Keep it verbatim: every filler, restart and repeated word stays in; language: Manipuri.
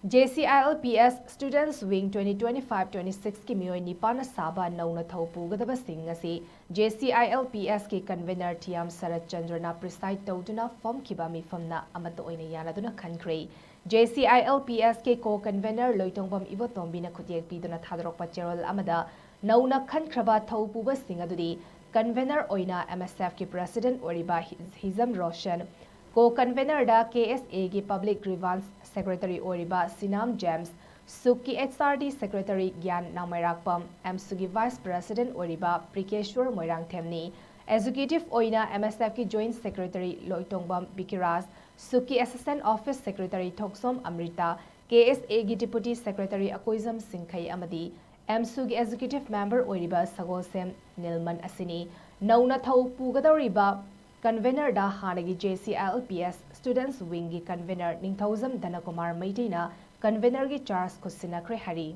JCILPS Students Wing twenty twenty-five twenty-six ꯀꯤ ꯃꯤꯑꯣꯏ ꯅꯤꯄꯥꯟꯅ ꯁꯥꯕ ꯅꯧꯅ ꯊꯧ ꯄꯨꯒꯗꯕꯁꯤꯡ ꯑꯁꯤ JCILPS ꯀꯤ convener ꯊꯤꯌꯥꯝ ꯁꯔꯠ ꯆꯟꯗ꯭ꯔꯅ preside ꯇꯧꯗꯨꯅ ꯐꯝꯈꯤꯕ ꯃꯤꯐꯝꯅ ꯑꯃꯠꯇ ꯑꯣꯏꯅ ꯌꯥꯅꯗꯨꯅ ꯈꯟꯈ꯭ꯔꯦ꯫ JCILPS ꯀꯤ co-convener ꯂꯣꯏꯇꯣꯡꯕꯝ ꯏꯕꯣꯇꯣꯝꯕꯤꯅ ꯈꯨꯠꯌꯦꯛ ꯄꯤꯗꯨꯅ ꯊꯥꯗꯣꯔꯛꯄ ꯆꯦꯔꯣꯜ ꯑꯃꯗ ꯅꯧꯅ ꯈꯟꯈ꯭ꯔꯕ ꯊꯧ ꯄꯨꯕꯁꯤꯡ ꯑꯗꯨꯗꯤ convener ꯑꯣꯏꯅ MSF ꯀꯤ president ꯑꯣꯏꯔꯤꯕ ꯍꯤ-, ꯍꯤꯖꯝ ꯔꯣꯁꯟ, co-convener ꯗ KSA ꯒꯤ public grievance secretary ꯑꯣꯏꯔꯤꯕ ꯁꯤꯅꯥꯝ ꯖꯦꯝꯁ, ꯁꯨꯛꯀꯤ HRD secretary ꯒ꯭ꯌꯥꯟ ꯅꯥꯎꯃꯩꯔꯥꯛꯄꯝ, ꯑꯦꯝꯁꯨꯒꯤ vice president ꯑꯣꯏꯔꯤꯕ ꯄ꯭ꯔꯤꯀꯦꯁ꯭ꯋꯔ ꯃꯣꯏꯔꯥꯡꯊꯦꯝꯅꯤ꯫ Executive ꯑꯣꯏꯅ MSF ꯀꯤ joint secretary ꯂꯣꯏꯇꯣꯡꯕꯝ ꯕꯤꯀꯤꯔꯥꯖ, ꯁꯨꯛꯀꯤ assistant office secretary ꯊꯣꯛꯁꯣꯝ Amrita, KSA ꯒꯤ deputy secretary ꯑꯀꯣꯏꯖꯝ ꯁꯤꯡꯈꯩ ꯑꯃꯗꯤ ꯑꯦꯝꯁꯨꯒꯤ executive member ꯑꯣꯏꯔꯤꯕ ꯁꯒꯣꯜꯁꯦꯝ ꯅꯤꯜꯃꯟ ꯑꯁꯤꯅꯤ꯫ ꯅꯧꯅ ꯊꯧ ꯄꯨꯒꯗꯧꯔꯤꯕ convener ꯗ ꯍꯥꯟꯅꯒꯤ JCILPS Students Wing ꯒꯤ convener ꯅꯤꯡꯊꯧꯖꯝ ꯙꯅꯀꯨꯃꯥꯔ ꯃꯩꯇꯩꯅ convener ꯒꯤ charge ꯈꯨꯠꯁꯤꯟꯅꯈ꯭ꯔꯦ ꯍꯥꯏꯔꯤ꯫